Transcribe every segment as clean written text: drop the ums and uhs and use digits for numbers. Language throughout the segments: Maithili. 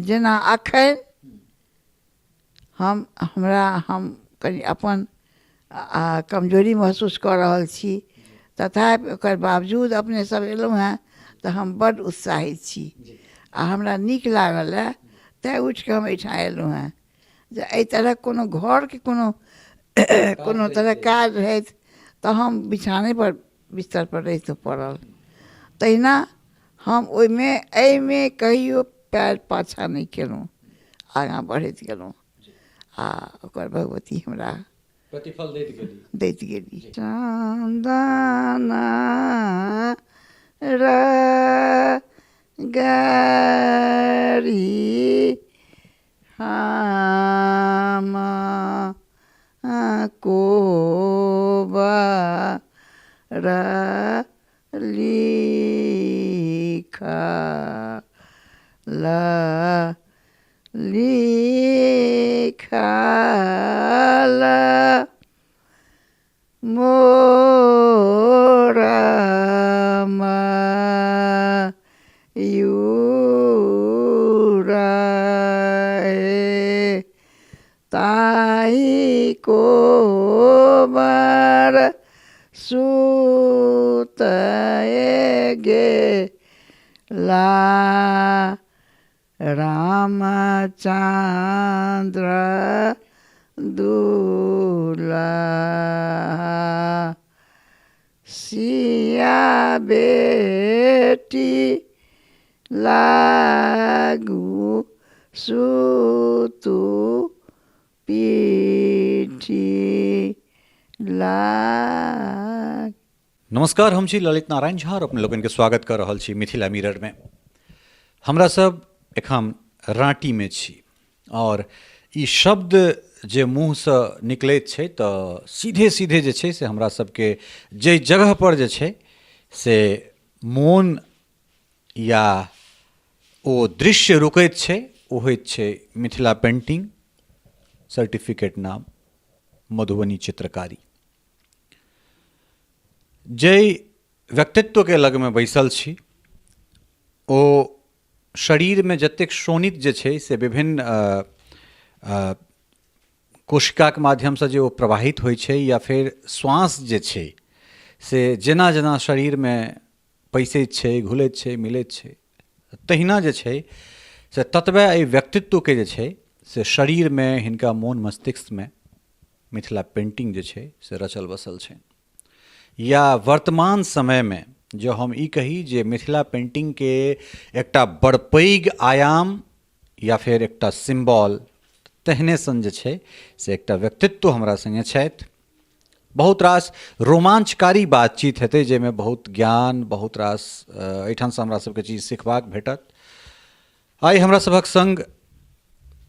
जेना एखन हम हमरा हम कनि अपन कमजोरी महसूस कऽ रहल छी तथापि ओकर बावजूद अपनेसभ अयलहुँ हेँ तऽ हम बड्ड उत्साहित छी आ हमरा नीक लागल हए तैँ उठि कऽ हम एहिठाम अयलहुँ हेँ जे एहि तरहक कोनो घरके कोनो कोनो तरहक काज रहैत तऽ हम बिछानेपर बिस्तरपर रहितहुँ पड़ल तहिना हम ओहिमे एहिमे कहियो पएर पाछाँ नहि केलहुँ आगाँ बढ़ैत गेलहुँ आ ओकर भगवती हमरा प्रतिफल दैत गेली दैत गेली चन्दना गरी हम कोबर लिखल लिखल मोर मयूर हे ताहि कोबर सुतय गेला रामचन्द्र दुलहा सिया बेटी लागू सुतू पीठी लाग। नमस्कार, हम छी ललित नारायण झा और अपने लोगन के स्वागत कर रहल छी मिथिला मिरर में। हमरा सब एखन राँटी में छी और ई शब्द जे मुँह से निकलैत छै तऽ सीधे सीधे जे छै से हमरा सबके जाहि जगह पर जे छै से मोन या ओ दृश्य रुकैत छै ओ होइत छै मिथिला पेंटिंग, सर्टिफिकेट नाम मधुबनी चित्रकारी। जाहि व्यक्तित्वके लगमे बैसल छी ओ शरीरमे जतेक शोणित जे छै से विभिन्न कोशिकाके माध्यमसँ जे ओ प्रवाहित होइ छै या फेर श्वास जे छै से जेना जेना शरीरमे पैसैत छै, घुलैत छै, मिलैत छै, तहिना जे छै से ततबे एहि व्यक्तित्वके जे छै से शरीरमे हिनका मोन मस्तिष्कमे मिथिला पेन्टिंग जे छै से रचल बसल छै। या वर्तमान समयमे जँ हम ई कही जे मिथिला पेन्टिंगके एकटा बड़ पैघ आयाम या फेर एकटा सिम्बॉल तेहने सन जे छै से एकटा व्यक्तित्व हमरा सङ्गे छथि। बहुत रास रोमांचकारी बातचीत हेतै जाहिमे बहुत ज्ञान, बहुत रास एहिठामसँ हमरा सबके चीज सिखबाक भेटत। आइ हमरा सभक सङ्ग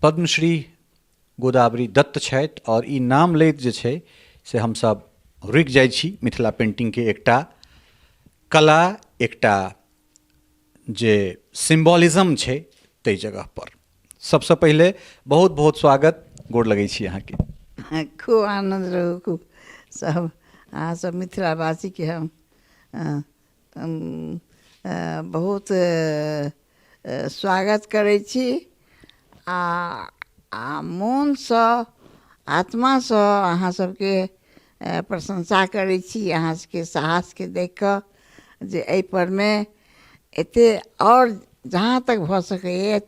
पद्मश्री गोदावरी दत्त छथि आओर ई नाम लैत जे छै से हमसब रुकि जाइ छी। मिथिला पेन्टिंगके एकटा कला, एकटा जे सिम्बॉलिज्म छै ताहि जगहपर। सबसँ पहिले बहुत बहुत स्वागत, गोर लगै छी अहाँके। खूब आनन्द रहू, खूब सब अहाँ सब मिथिलावासीके हम बहुत स्वागत करै छी आ मोनसँ आत्मासँ अहाँ सबके प्रशंसा करै छी, अहाँ सबके साहसके देखिकऽ जे एहिपरमे एतेक आओर जहाँ तक भऽ सकैए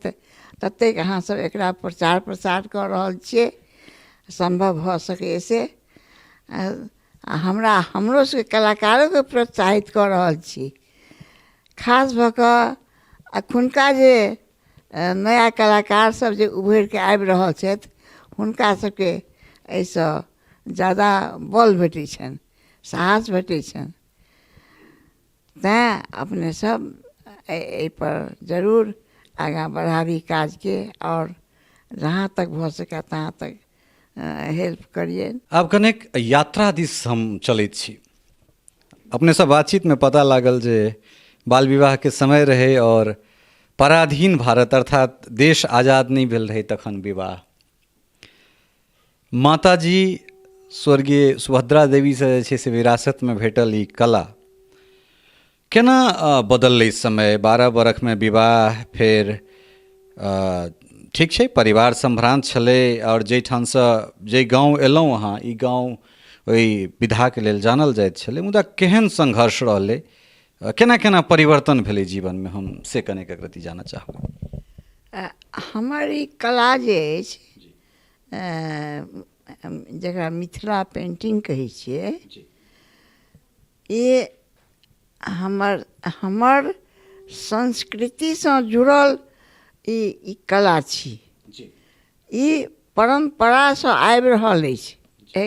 ततेक अहाँ सब एकरा प्रचार प्रसार कऽ रहल छियै, सम्भव भऽ सकैए से। आ हमरा हमरो सबके कलाकारोके प्रोत्साहित कऽ रहल छी। खास भऽ कऽ एखुनका जे नया कलाकार सब जे उभरिके आबि रहल छथि हुनका सबके एहिसँ जादा बल भेटै छनि, साहस भेटै छनि। तैँ अपने सब एहिपर जरूर आगाँ बढ़ाबी काजके आओर जहाँ तक भऽ सकै तहाँ तक हेल्प करियनि। आब कनेक यात्रा दिस हम चलैत छी। अपनेसँ बातचीतमे पता लागल जे बाल विवाहके समय रहै आओर पराधीन भारत अर्थात देश आजाद नहि भेल रहै तखन विवाह। माताजी स्वर्गीय सुभद्रा देवीसँ जे छै से विरासतमे भेटल ई कला केना बदललै समय? 12 बरखमे विवाह, फेर ठीक छै, परिवार सम्भ्रान्त छलै आओर जाहिठामसँ जाहि गाँव एलहुँ अहाँ, ई गाँव ओहि विधाके लेल जानल जाइत छलै, मुदा केहन संघर्ष रहलै, केना केना परिवर्तन भेलै जीवनमे, हम से कनेक एक रत्ती जानऽ चाहब। हमर ई कला जे अछि, जकरा मिथिला पेन्टिंग कहै छियै, ई हमर हमर संस्कृतिसँ जुड़ल ई ई कला छी। ई परम्परासँ आबि रहल अछि।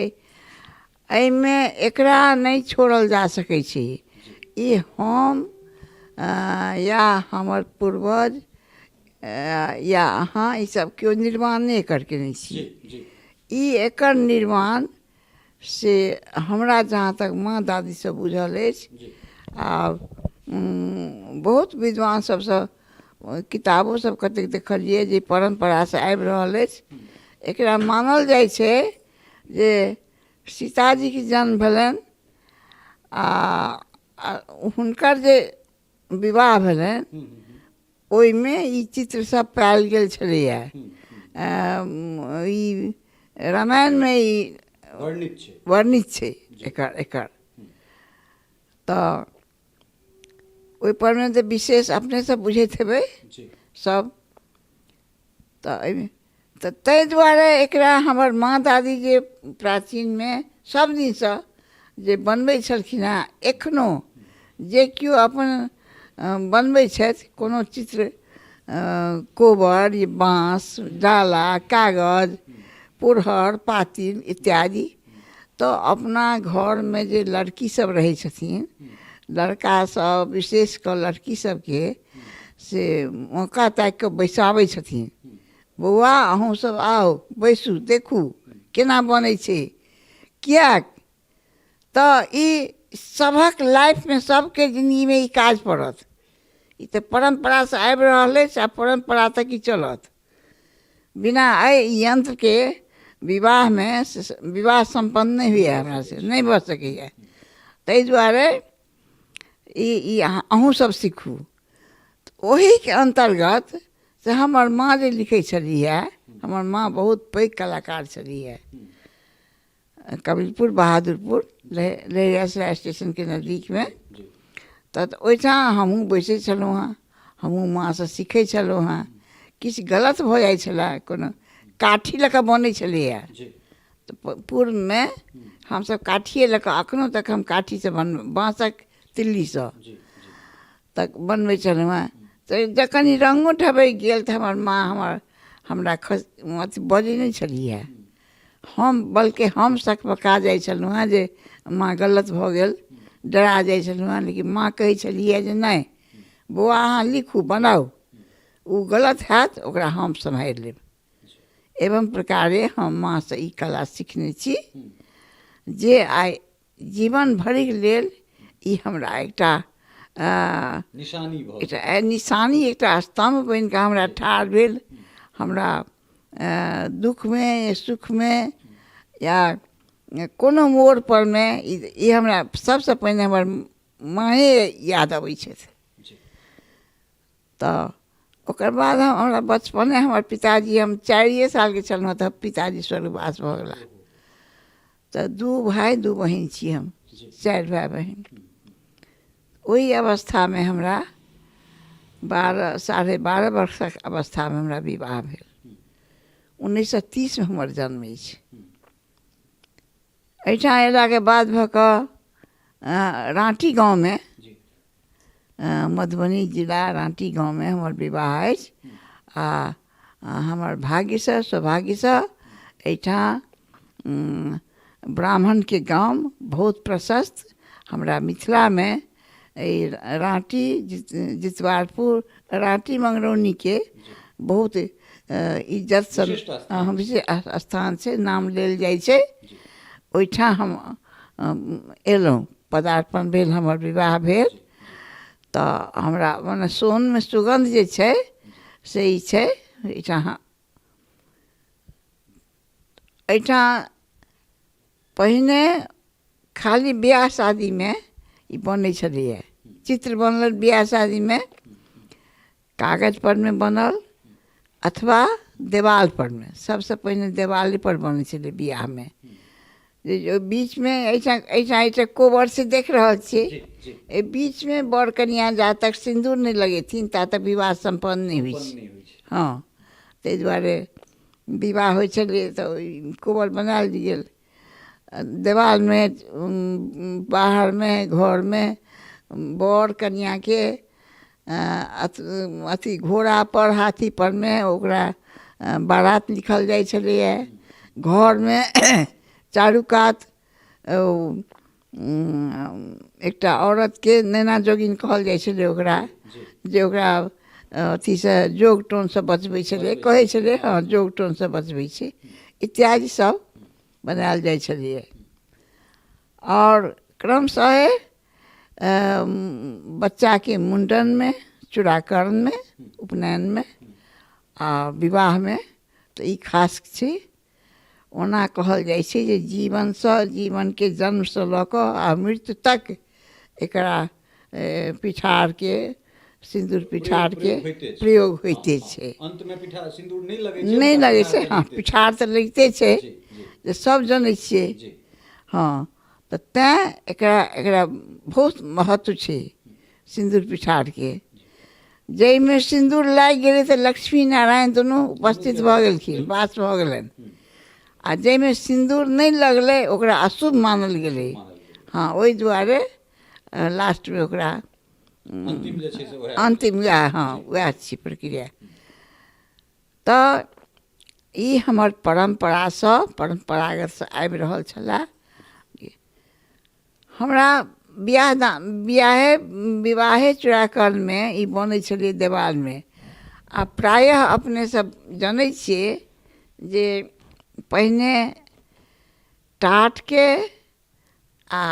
एहिमे एकरा नहि छोड़ल जा सकै छै। ई हम या हमर पूर्वज या अहाँ, ईसब केओ निर्माण नहि एकर कयने छी। ई एकर निर्माण से हमरा जहाँ तक माँ दादीसँ बुझल अछि आ बहुत विद्वान सबसँ किताबो सब कतेक देखलियै जे परम्परासँ आबि रहल अछि। एकरा मानल जाइ छै जे सीताजीके जन्म भेलनि आ हुनकर जे विवाह भेलनि, ओहिमे ई चित्र सब पायल गेल छलैया। ई रामायणमे ई वर्णित छै, वर्णित छै एकर एकर तऽ ओहिपर मे तऽ विशेष अपने सब बुझैत हेबै सब। तऽ एहिमे तऽ ताहि दुआरे एकरा हमर माँ दादी जे प्राचीनमे सब दिनसँ जे बनबै छलखिन हेँ, एखनो जे केओ अपन बनबै छथि कोनो चित्र, कोबर, बाँस, डाला, कागज, पुरहर, पातिल इत्यादि, तऽ अपना घरमे जे लड़की सब रहै छथिन, लड़का सब, विशेष कऽ लड़की सबके से मौका ताकि कऽ बैसाबै छथिन, बौआ, अहूँ सब आउ, बैसू, देखू केना बनै छै। किएक तऽ ई सभक लाइफमे, सबके जिन्दगीमे ई काज पड़त। ई तऽ परम्परासँ आबि रहल अछि आ परम्परा तक ई चलत। बिना एहि यन्त्रके विवाहमे विवाह सम्पन्न नहि होइए, हमरा से नहि भऽ सकैए। ताहि दुआरे ई ई अहाँ अहूँसभ सीखू। ओहीके अन्तर्गत से हमर माँ जे लिखै छलीह हे, हमर माँ बहुत पैघ कलाकार छलीह हे। कबिलपुर बहादुरपुर, लहेरियासराय स्टेशनके नजदीकमे, तऽ ओहिठाम हमहूँ बैसै छलहुँ हेँ, हमहूँ माँसँ सीखै छलहुँ हेँ। किछु गलत भऽ जाइ छलै, कोनो काठी लऽ कऽ बनै छलैए। तऽ पूर्वमे हमसब काठिए लऽ कऽ, एखनो तक हम काठीसँ बन बाँसक तिल्लीसँ तऽ बनबै छलहुँ हेँ। तऽ जखन ई रङ्गो ढबकि गेल तऽ हमर माँ हमरा खस अथी बजै नहि छलिहे। हम बल्कि हम सकपका जाइ छलहुँ हेँ जे माँ, गलत भऽ गेल, डरा जाइ छलहुँ हेँ। लेकिन माँ कहै छलिहे जे नहि बौआ, अहाँ लिखू, बनाउ, ओ गलत हैत, ओकरा हम सम्हारि लेब। एवं प्रकारे हम माँसँ ई कला सिखने छी, जे आइ जीवन भरिक लेल ई हमरा एकटा निशानी भऽ एकटा निशानी, एकटा स्तम्भ बनि कऽ हमरा ठाढ़ भेल। हमरा दुःखमे, सुखमे या कोनो मोड़ परमे ई हमरा सबसँ पहिने हमर माँए याद अबै छथि। तऽ ओकर बाद हमरा बचपने हमर पिताजी, हम 4 सालके छलहुँ तऽ पिताजी स्वर्गवास भऽ गेला। तऽ दू भाय दू बहिन छी हम, 4 भाय बहिन। ओहि अवस्थामे हमरा 12, 12.5 वर्षक अवस्थामे हमरा विवाह भेल। 1930मे हमर जन्म अछि। एहिठाम अयलाके बाद भऽ कऽ राँटी गाँवमे, मधुबनी जिला, राँटी गाँवमे हमर विवाह अछि आ हमर भाग्यसँ, सौभाग्यसँ एहिठाम ब्राह्मणके गाम बहुत प्रशस्त हमरा मिथिलामे एहि राँटी, जितवारपुर, राँटी, मंगरौनीके बहुत इज्जतसँ विशेष स्थान छै, नाम लेल जाइ छै। ओहिठाम हम अयलहुँ, पदार्पण भेल, हमर विवाह भेल। तऽ हमरा मने सोनमे सुगन्ध जे छै से ई छै। एहिठाम एहिठाम पहिने खाली बियाह शादीमे ई बनै छलैए। चित्र बनल बियाह शादीमे, कागज परमे बनल। अथवा देवाल परमे। सभसँ पहिने देवाले पर बनै छलै बियाहमे। जे बीचमे एहिठाम एहिठाम एकटा कोबर से देख रहल छियै, एहि बीचमे बर कनिआँ जा तक सिन्दूर नहि लगेथिन ता तक विवाह सम्पन्न नहि होइ छै। हँ, ताहि दुआरे विवाह होइ छलै तऽ ओहि कोबर बनायल गेल देवालमे। बाहरमे घरमे बर कनिआँके अथी घोड़ापर हाथीपरमे ओकरा बारात लिखल जाइ छलैए। घरमे चारू कात ओ एकटा औरतके नैना जोगिन कहल जाइ छलै ओकरा, जे ओकरा अथीसँ जोग टोनसँ बचबै छलै, कहै छलै, हँ, जोग टोनसँ बचबै छै, इत्यादि सब बनायल जाइ छलैए। आओर क्रमशः बच्चाके मुण्डनमे, चूड़ाकरणमे, उपनयनमे आ विवाहमे तऽ ई खास छै। ओना कहल जाइ छै जे जीवनसँ, जीवनके जन्मसँ लऽ कऽ आ मृत्यु तक एकरा पिठारके, सिन्दूर पिठारके प्रयोग होइते छै। नहि लगै छै, हँ, पिठार तऽ लगिते छै, जे सब जनै छियै। हँ, तऽ तैँ एकरा एकरा बहुत महत्व छै सिन्दूर पिठारके। जाहिमे सिन्दूर लागि गेलै तऽ लक्ष्मी नारायण दुनू उपस्थित भऽ गेलखिन, वास भऽ गेलनि। आ जाहिमे सिन्दूर नहि लगलै ओकरा अशुभ मानल गेलै। हँ, ओहि दुआरे लास्टमे ओकरा अन्तिम वएह, हँ, वएह छी प्रक्रिया। तऽ ई हमर परम्परासँ, परम्परागतसँ आबि रहल छलए। हमरा बियाह दान, बियाहे, विवाहे चूड़ाकरणमे ई बनै छलै देवालमे। आ प्रायः अपने सब जनै छियै जे पहिने टाटके आ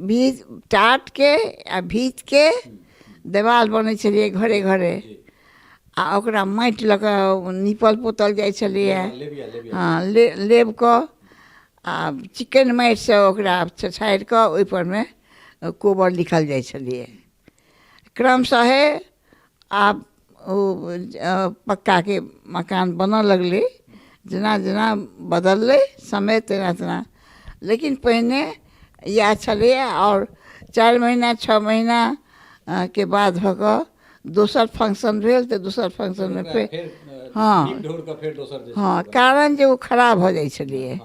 भीत, टाटके आ भीतके देवाल बनै छलियै घरे घरे, आ ओकरा माटि लऽ कऽ नीपल पोतल जाइ छलैए। हँ, लेब कऽ आ चिकन माटिसँ ओकरा छछाड़ि कऽ ओहिपर मे कोबर लिखल जाइ छलैए। क्रमशः आब ओ पक्काके मकान बनऽ लगलै। जेना जेना बदललै समय तेना तेना, लेकिन पहिने इएह छलैए। आओर 4 महीना 6 महीना के बाद भऽ कऽ दोसर फंक्शन भेल तऽ दोसर फंक्शनमे फेर, हँ हँ, कारण जे ओ खराब भऽ जाइ छलैए।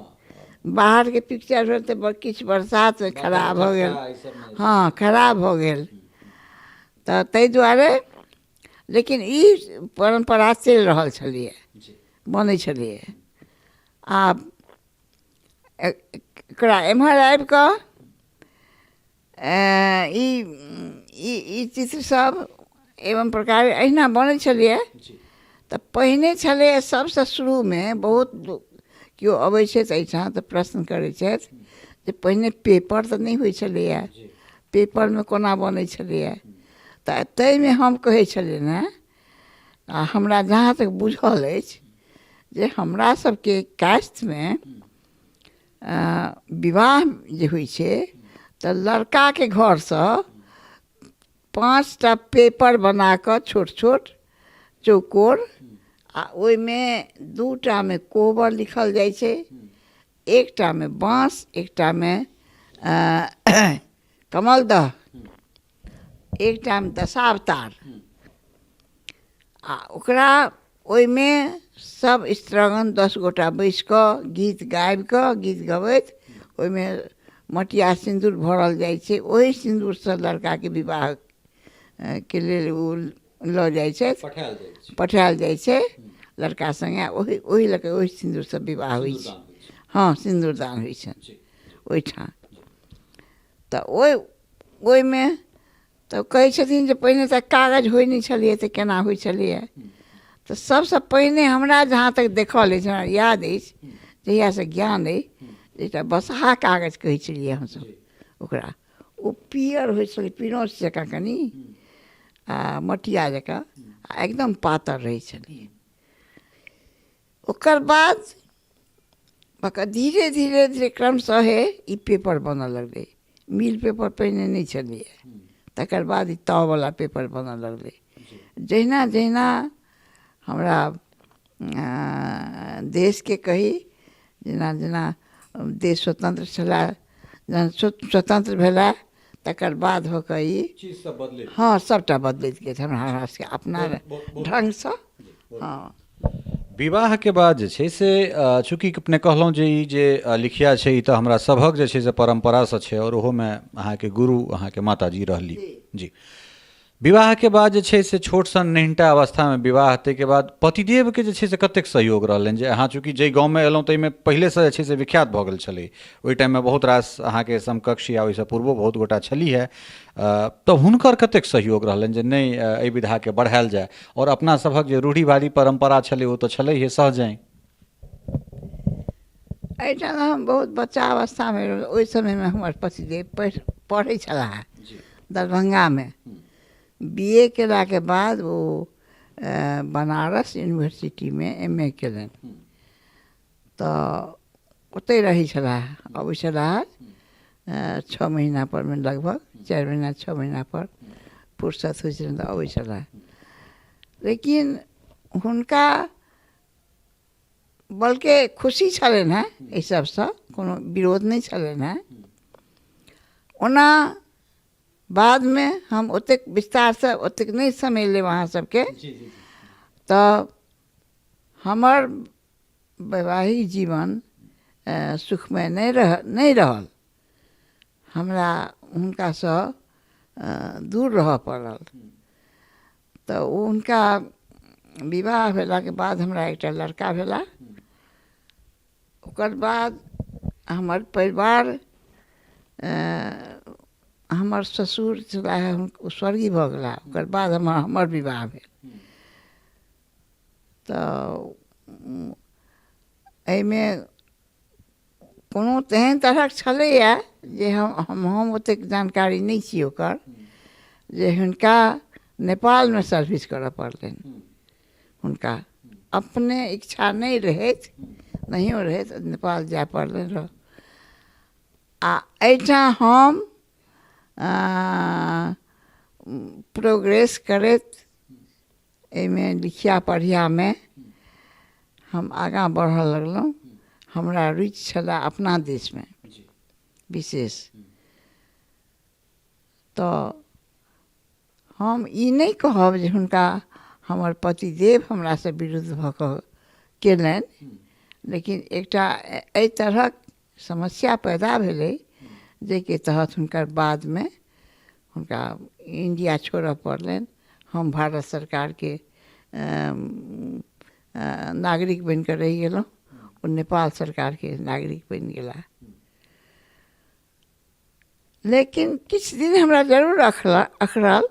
बाहरके पिक्चर भेल तऽ किछु बरसातमे खराब भऽ गेल, हँ, खराब भऽ गेल, तऽ ताहि दुआरे। लेकिन ई परम्परा चलि रहल छलैए, बनै छलैए। आब एकरा एम्हर आबि कऽ ई ई चित्रसभ एवं प्रकारे एहिना बनै छलैए। तऽ पहिने छलैए सभसँ शुरूमे, बहुत केओ अबै छथि एहिठाम तऽ प्रश्न करै छथि जे पहिने पेपर तऽ नहि होइ छलैए, पेपरमे कोना बनै छलैए? तऽ ताहिमे हम कहै छलियनि हेँ, आ हमरा जहाँ तक बुझल अछि जे हमरा सबके कास्टमे विवाह जे होइ छै तऽ लड़काके घरसँ 5टा पेपर बनाकऽ छोट छोट चौकोर, आ ओहिमे 2टामे कोबर लिखल जाइ छै, एकटामे बाँस, एकटामे कमलदह, एकटामे दशावतार, आ ओकरा ओहिमे सब स्त्रीगण 10 गोटा बैसि कऽ गीत गाबि कऽ, गीत गबैत ओहिमे मटिया सिन्दूर भरल जाइ छै। ओहि सिन्दूरसँ लड़काके विवाहके लेल ओ लऽ जाइ छथि, पठायल जाइ छै लड़का सङ्गे। ओहि ओहि लऽ कऽ ओहि सिन्दूरसँ विवाह होइ छै। हँ, सिन्दूरदान होइ छनि ओहिठाम। तऽ ओहिमे तऽ कहै छथिन जे पहिने तऽ कागज होइ नहि छलैए तऽ केना होइ छलैए? तऽ सभसँ पहिने हमरा जहाँ तक देखल अछि, हमरा याद अछि, जहियासँ ज्ञान अइ, एकटा बसहा कागज कहै छलियै हमसभ ओकरा। ओ पीयर होइ छलै, पिरौछ जकाँ कनि आ मटिया जकाँ, आ एकदम पातर रहै छलै। ओकर बाद धीरे धीरे धीरे क्रमशः हे ई पेपर बनऽ लगलै। मिल पेपर पहिने नहि छलैए, तकर बाद ई ताववला पेपर बनऽ लगलै। जहिना जहिना हमरा देशके कही, जेना जेना देश स्वतन्त्र छलए, जहन स्वतन्त्र भेलए तकर बाद हो कऽ ई चीज सब बदलैत, हँ, सभटा बदलैत गेल हमरा सबके अपना ढङ्गसँ। हँ, विवाहके बाद जे छै से चूँकि अपने कहलहुँ जे ई जे लिखिया छै ई तऽ हमरा सभक जे छै से परम्परासँ छै, आओर ओहोमे अहाँके गुरु अहाँके माताजी रहली जी। विवाहके बाद जे छै से छोट सन नेनटा अवस्थामे विवाह, ताहिके बाद पतिदेवके जे छै से कतेक सहयोग रहलनि, जे अहाँ चूँकि जाहि गाँवमे एलहुँ ताहिमे पहिलेसँ जे छै से विख्यात भऽ गेल छलै, ओहि टाइममे बहुत रास अहाँके समकक्ष या ओहिसँ पूर्वो बहुत गोटा छलीहे, तऽ हुनकर कतेक सहयोग रहलनि जे नहि एहि विधाके बढ़ायल जाय, आओर अपना सभक जे रूढ़िवादी परम्परा छलै ओ तऽ छलैहे सहजहि। एहिठाम हम बहुत बच्चा अवस्थामे ओहि समयमे हमर पतिदेव पढ़ै छलाह दरभंगामे। बी ए केलाके बाद ओ बनारस यूनिवर्सिटीमे एम ए केलनि, तऽ ओतहि रहै छलाह, अबै छलाह 6 महीना परमे, लगभग 4 महीना 6 महीना पर फुर्सत होइ छलनि तऽ अबै छलाह। लेकिन हुनका बल्कि खुशी छलनि हेँ एहि सबसँ, कोनो विरोध नहि छलनि हेँ। ओना बादमे हम ओतेक विस्तारसँ ओतेक नहि समय लेब अहाँ सबके। तऽ हमर वैवाहिक जीवन सुखमय नहि रहल, हमरा हुनकासँ दूर रहऽ पड़ल। तऽ ओ हुनका विवाह भेलाके बाद हमरा एकटा लड़का भेला। ओकर बाद हमर परिवार, हमर ससुर छलाह ओ स्वर्गीय भऽ गेला, ओकर बाद हमर विवाह भेल। तऽ एहिमे कोनो तेहन तरहक छलैए जे हम ओतेक जानकारी नहि छी ओकर, जे हुनका नेपालमे सर्विस करऽ पड़लनि। हुनका अपने इच्छा नहि रहैत, नहियो रहैत नेपाल जाय पड़लनि रहऽ। आ एहिठाम हम प्रोग्रेस करैत एहिमे लिखिया पढ़ियामे हम आगाँ बढ़ऽ लगलहुँ। हमरा रुचि छलए अपना देशमे विशेष। तऽ हम ई नहि कहब जे हुनका हमर पतिदेव हमरासँ विरुद्ध भऽ कऽ केलनि, लेकिन एकटा एहि तरहक समस्या पैदा भेलै जाहिके तहत हुनकर बादमे हुनका इण्डिया छोड़ऽ पड़लनि। हम भारत सरकारके नागरिक बनिकऽ रहि गेलहुँ, ओ नेपाल सरकारके नागरिक बनि गेला। लेकिन किछु दिन हमरा जरूर अखरल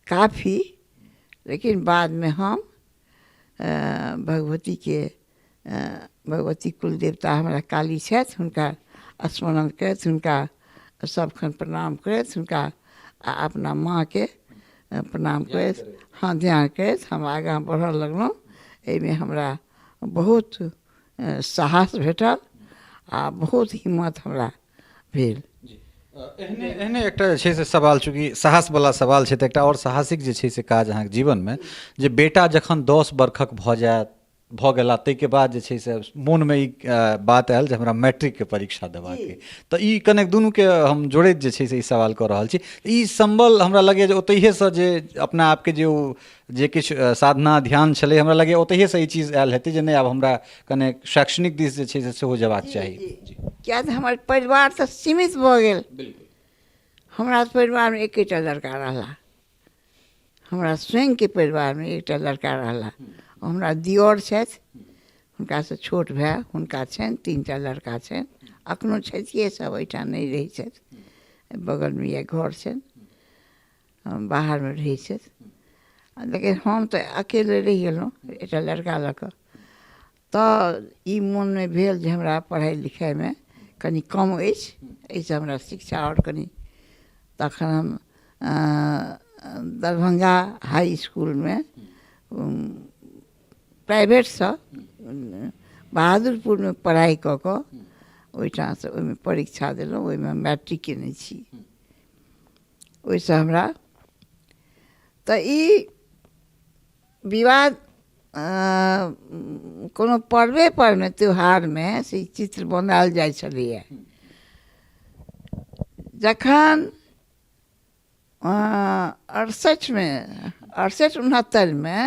काफी, लेकिन बादमे हम भगवतीके, भगवती कुल देवता हमरा काली छथि, हुनका स्मरण करैत, हुनका सबखन प्रणाम करैत, हुनका आ अपना माँके प्रणाम करैत, हँ ध्यान करैत हम आगाँ बढ़ऽ लगलहुँ। एहिमे हमरा बहुत साहस भेटल आ बहुत हिम्मत हमरा भेल। एहने एहने एकटा जे छै से सवाल, चूँकि साहसवला सवाल छै, तऽ एकटा आओर साहसिक जे छै से काज अहाँके जीवनमे, जे बेटा जखन 10 बरखक भऽ जायत भऽ गेला ताहिके बाद जे छै से मोनमे ई बात आयल जे हमरा मैट्रिकके परीक्षा देबाक अइ, तऽ ई कनेक दुनूके हम जोड़ैत जे छै से ई सवाल कऽ रहल छी। ई सम्बल हमरा लगैए जे ओतहिएसँ जे अपना आपके जे ओ जे किछु साधना ध्यान छलै, हमरा लगैए ओतहिएसँ ई चीज आयल हेतै जे नहि आब हमरा कने शैक्षणिक दिस जे छै से सेहो जेबाक चाही। किया तऽ हमर परिवार तऽ सीमित भऽ गेल। हमरा परिवारमे एकेटा लड़का रहला, हमरा स्वयंके परिवारमे एकटा लड़का रहला। हमरा दिअर छथि, हुनकासँ छोट भाय हुनका छनि, 3टा लड़का छनि, एखनो छथिए, सब एहिठाम नहि रहै छथि, बगलमे इएह घर छनि, बाहरमे रहै छथि। लेकिन हम तऽ अकेले रहि गेलहुँ एकटा लड़का लऽ कऽ। तऽ ई मोनमे भेल जे हमरा पढ़ाइ लिखाइमे कनि कम अछि, एहिसँ हमरा शिक्षा आओर कनि। तखन हम दरभंगा हाइ इसकुलमे प्राइवेटसँ बहादुरपुरमे पढ़ाइ कऽ कऽ ओहिठामसँ ओहिमे परीक्षा देलहुँ, ओहिमे मैट्रिक कयने छी। ओहिसँ हमरा तऽ ई विवाद कोनो पर्वे परमे त्योहारमे से ई चित्र बनायल जाइ छलैए। जखन 68मे, 68 69मे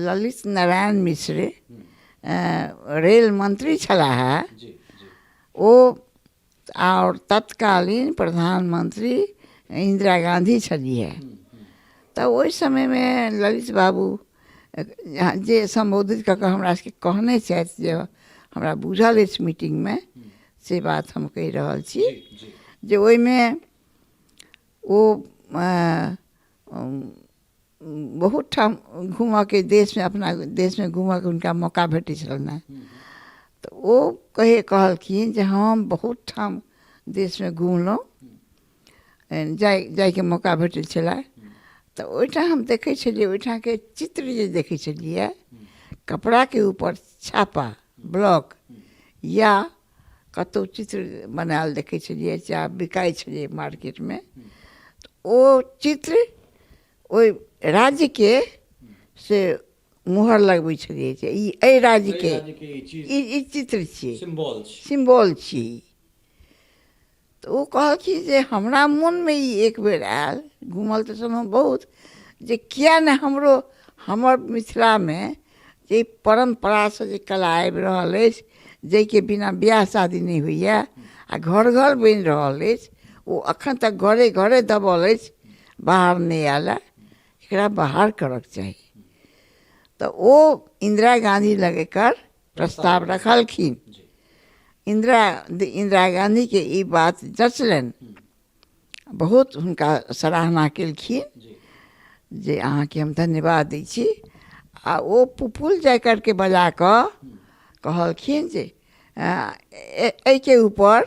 ललित नारायण मिश्र रेल मंत्री छलाह हे, ओ आओर तत्कालीन प्रधानमंत्री इन्दिरा गाँधी छलिहे, तऽ ओहि समयमे ललित बाबू जे सम्बोधित कऽ कऽ हमरा सबके कहने छथि, जे हमरा बुझल अछि मीटिंगमे, से बात हम कहि रहल छी जे ओहिमे ओ बहुत ठाम घूमऽके, देशमे, अपना देशमे घूमऽके हुनका मौका भेटै छलनि हेँ। तऽ ओ कहलखिन जे हम बहुत ठाम देशमे घुमलहुँ, जाइके मौका भेटै छलै, तऽ ओहिठाम हम देखै छलियै, ओहिठामके चित्र जे देखै छलियै, कपड़ाके ऊपर छापा ब्लॉक या कतहु चित्र बनायल देखै छलियै, चाहे बिकाइ छलियै मार्केटमे, तऽ ओ चित्र ओहि राज्यके से मोहर लगबै छलियै जे ई एहि राज्यके ई चित्र छियै, सिम्बॉल छियै। तऽ ओ कहलखिन जे हमरा मोनमे ई एक बेर आयल, घूमल तऽ छलहुँ बहुत, जे किए नहि हमरो हमर मिथिलामे जे परम्परासँ जे कला आबि रहल अछि, जाहिके बिना बियाह शादी नहि होइए आ घर घर बनि रहल अछि, ओ एखन तक घरे घरे दबल अछि, बाहर नहि आयल हँ, एकरा बाहर करऽके चाही। तऽ ओ इन्दिरा गाँधी लग एकर प्रस्ताव रखलखिन। इन्दिरा इन्दिरा गाँधीके ई बात जँचलनि बहुत, हुनका सराहना केलखिन जे अहाँके हम धन्यवाद दै छी। आ ओ पुपुल जयकरके बजा कऽ कहलखिन जे एहिके ऊपर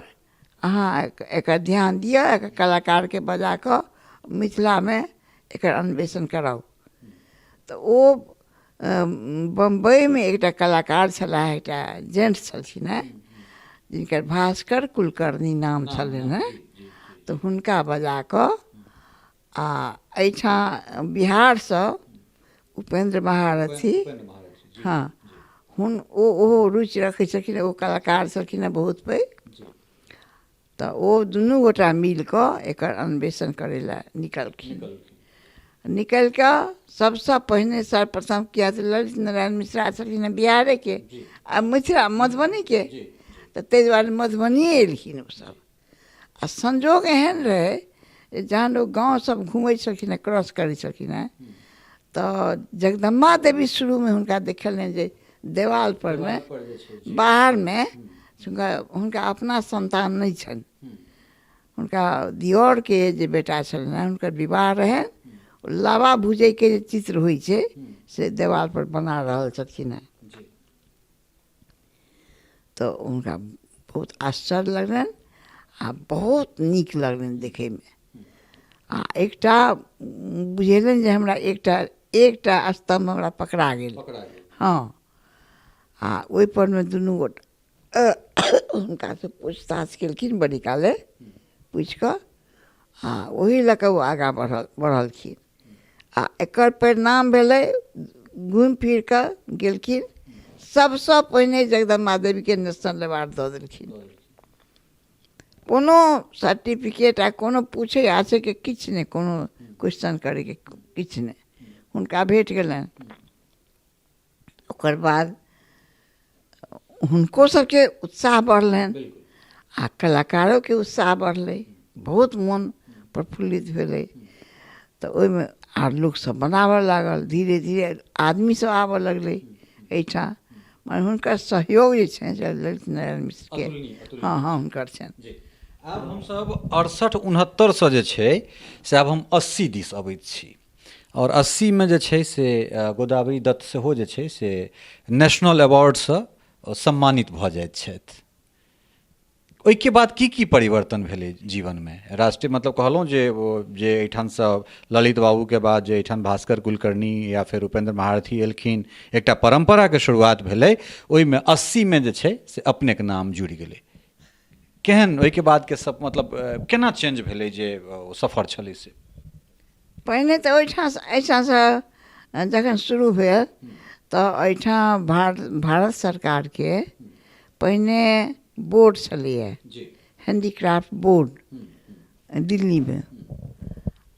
अहाँ एकर ध्यान दिअ, एकर कलाकारके बजा कऽ मिथिलामे एकर अन्वेषण कराउ। तऽ ओ बम्बइमे एकटा कलाकार छलाह, एकटा जेंट्स छलखिन हेँ, जिनकर भास्कर कुलकर्णी नाम छलनि हेँ। तऽ हुनका बजा कऽ आ एहिठाम बिहारसँ उपेन्द्र महारथी, हँ, हुन ओ ओहो रुचि रखै छलखिन, ओ कलाकार छलखिन हेँ बहुत पैघ। तऽ ओ दुनू गोटा मिल कऽ एकर अन्वेषण करै लए निकलखिन। निकलि कऽ सभसँ पहिने सर्वप्रथम, किएक तऽ ललित नारायण मिश्रा छलखिन हेँ बिहारेके आ मिथिला मधुबनीके, तऽ ताहि दुआरे मधुबनिए एलखिन ओसभ। आ संजोग एहन रहै जे जहन ओ गाँव सब घुमै छलखिन हेँ, क्रॉस करै छलखिन हेँ, तऽ जगदम्बा देवी शुरूमे हुनका देखलनि जे देवाल परमे बाहरमे हुनका हुनका अपना सन्तान नहि छनि, हुनका दिअरके जे बेटा छलनि हेँ, हुनकर विवाह रहनि, ओ लावा भुजैके जे चित्र होइ छै से देवालपर बना रहल छलखिन हेँ। तऽ हुनका बहुत आश्चर्य लगलनि आ बहुत नीक लगलनि देखैमे। आ एकटा बुझेलनि जे हमरा एकटा एकटा स्तम्भ हमरा पकड़ा गेल। हँ, आ ओहिपर मे दुनू गोटा हुनकासँ पूछताछ केलखिन बड़ी काले पूछि कऽ, आ ओही लऽ कऽ ओ आगाँ बढ़लखिन। आ एकर परिणाम भेलै, घुमि फिर कऽ गेलखिन, सबसँ पहिने जगदम्बा देवीके नेशनल अवार्ड दऽ देलखिन। कोनो सर्टिफिकेट आ कोनो पूछै आछैके किछु नहि, कोनो क्वेश्चन करैके किछु नहि, हुनका भेट गेलनि। ओकर बाद हुनको सबके उत्साह बढ़लनि आ कलाकारोके उत्साह बढ़लै, बहुत मोन प्रफुल्लित भेलै। तऽ ओहिमे आर लोकसब बनाबऽ लागल, धीरे धीरे आदमी सब आबऽ लगलै एहिठाम। मने हुनकर सहयोग जे छनि से ललित नारायण मिश्रके, हँ हँ, हुनकर छनि। आब हमसब 68 69सँ जे छै से आब हम 80 दिस अबैत छी आओर 80मे जे छै से गोदावरी दत्त सेहो जे छै से नेशनल अवार्डसँ सम्मानित भऽ जाइत छथि। ओहिके बाद की की परिवर्तन भेलै जीवनमे? राष्ट्रीय मतलब कहलहुँ जे ओ जे एहिठामसँ ललित बाबूके बाद जे एहिठाम भास्कर कुलकर्णी या फेर उपेन्द्र महारथी एलखिन, एकटा परम्पराके शुरुआत भेलै, ओहिमे 80मे जे छै से अपनेके नाम जुड़ि गेलै। केहन ओहिके बादके सब मतलब केना चेंज भेलै जे ओ सफर छलै से? पहिने तऽ ओहिठामसँ एहिठामसँ जखन शुरू भेल तऽ एहिठाम भारत सरकारके पहिने बोर्ड छलैए हैंडीक्राफ्ट बोर्ड दिल्लीमे,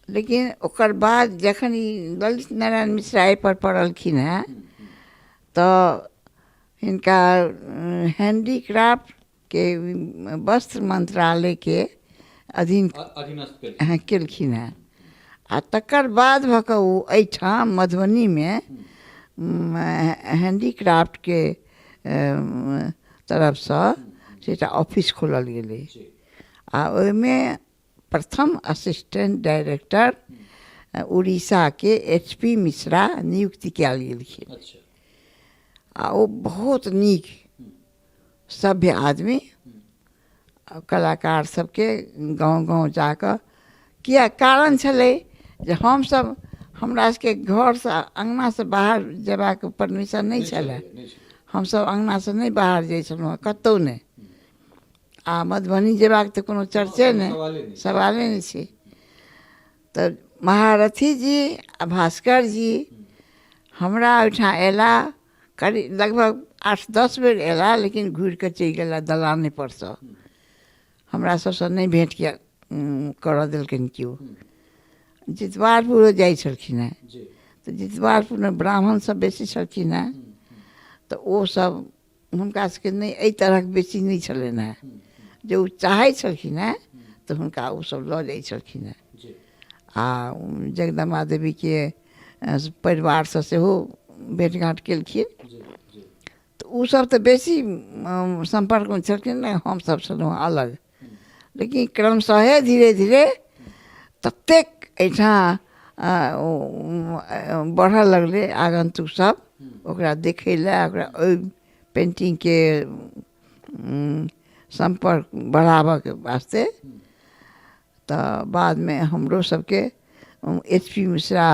लेकिन ओकर बाद जखन ई ललित नारायण मिश्रा एहिपर पड़लखिन हेँ तऽ हिनका हैंडीक्राफ्टके वस्त्र मंत्रालयके अधीन केलखिन हेँ। आ तकर बाद भऽ कऽ ओ एहिठाम मधुबनीमे हैंडीक्राफ्टके तरफसँ से एकटा ऑफिस खोलल गेलै आ ओहिमे प्रथम असिस्टेंट डायरेक्टर उड़ीसाके एच पी मिश्रा नियुक्ति कयल गेलखिन। आ ओ बहुत नीक सभ्य आदमी, कलाकार सबके गाँव गाँव जाकऽ, किया कारण छलै जे हमसब हमरा सबके घरसँ अङ्गनासँ बाहर जेबाक परमिशन नहि छलै, हमसब अङ्गनासँ नहि बाहर जाइ छलहुँ हँ कतहु नहि, आ मधुबनी जेबाक तऽ कोनो चर्चे नहि, सवाले नहि छै। तऽ महारथी जी आ भास्कर जी हमरा ओहिठाम अयला, करीब लगभग 8-10 बेर अयला, लेकिन घुरि कऽ चलि गेला दलाने परसँ, हमरा सबसँ नहि भेँट करऽ देलकनि केओ। जितवारपुरो जाइ छलखिन हेँ तऽ जितवारपुरमे ब्राह्मण सब बेसी छलखिन हेँ, तऽ ओ सब हुनका सबके नहि एहि तरहक बेसी नहि छलनि हेँ, जे ओ चाहै छलखिन हेँ तऽ हुनका ओ सब लऽ जाइ छलखिन हेँ। आ जगदम्बा देवीके परिवारसँ सेहो भेँट घाँट केलखिन, तऽ ओसब तऽ बेसी सम्पर्कमे छलखिन नहि, हमसब छलहुँ अलग। लेकिन क्रमशः धीरे धीरे ततेक एहिठाम बढ़ऽ लगलै आगन्तुक सब ओकरा देखै लए, ओकरा ओहि पेन्टिंगके सम्पर्क बढ़ाबऽके वास्ते। तऽ बादमे हमरो सबके एच पी मिश्रा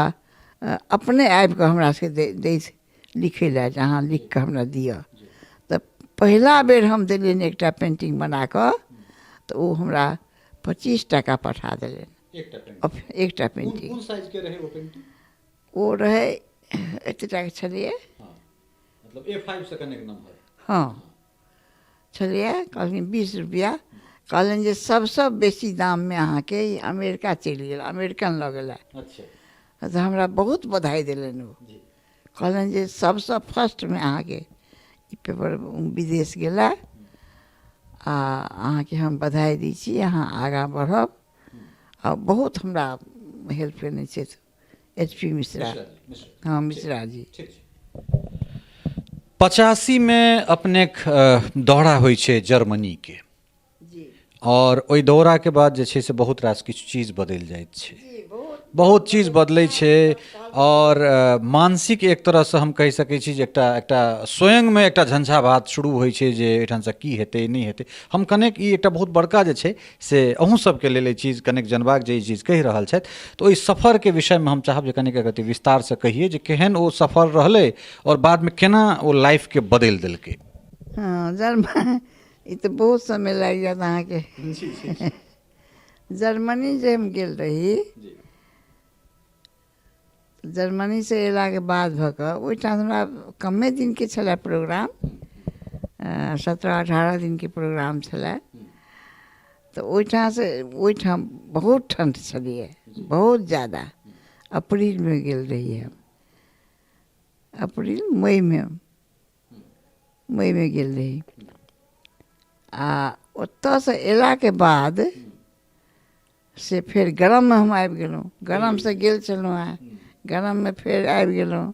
अपने आबिकऽ हमरा सबके दै लिखै लए जे अहाँ लिखिकऽ हमरा दिअ। तऽ पहिला बेर हम देलियनि एकटा पेन्टिंग बनाकऽ, तऽ ओ हमरा 25 टाका पठा देलनि एकटा पेन्टिंग। कोन साइज के रहै ओ पेन्टिंग? ओ रहै एते टाके छलैए, मतलब A5 से कनेक नम्हर। हँ छलैए। कहलखिन 20 रुपैआ, कहलनि जे सबसँ बेसी दाममे अहाँके ई अमेरिका चलि गेल, अमेरिकन लऽ गेला। तऽ हमरा बहुत बधाई देलनि ओ, कहलनि जे सबसँ फर्स्टमे अहाँके ई पेपर विदेश गेला आ अहाँके हम बधाई दै छी, अहाँ आगाँ बढ़ब। आ बहुत हमरा हेल्प केने छथि एच पी मिश्रा। हँ मिश्रा जी। 85मे अपनेक दौरा होइ छै जर्मनीके, आओर ओहि दौराके बाद जे छै से बहुत रास किछु चीज बदलि जाइत छै, बहुत चीज बदलै छै। आओर मानसिक एक तरहसँ हम कहि सकै छी जे एकटा एकटा स्वयंमे एकटा झंझावात शुरू होइ छै जे एहिठामसँ की हेतै नहि हेतै। हम कनेक ई एकटा बहुत बड़का जे छै से अहूँ सबके लेल एहि चीज कनेक जनबाक जे ई चीज कहि रहल छथि, तऽ ओहि सफरके विषयमे हम चाहब जे कनेक अगत्य विस्तारसँ कहियै जे केहन ओ सफर रहलै आओर बादमे केना ओ लाइफके बदलि देलकै। हँ ई तऽ बहुत समय लागि जायत अहाँके। जर्मनी जे हम गेल रही, जर्मनीसँ अयलाके बाद भऽ कऽ ओहिठाम हमरा कमे दिनके छलए प्रोग्राम, 17-18 दिनके प्रोग्राम छलए। तऽ ओहिठामसँ ओहिठाम बहुत ठण्ड छलैए, बहुत ज्यादा। अप्रीलमे गेल रही हम, अप्रील मईमे, मईमे गेल रही। आ ओतऽसँ अयलाके बाद से फेर गरममे हम आबि गेलहुँ। गरमसँ गेल छलहुँ हेँ, गरममे फेर आबि गेलहुँ।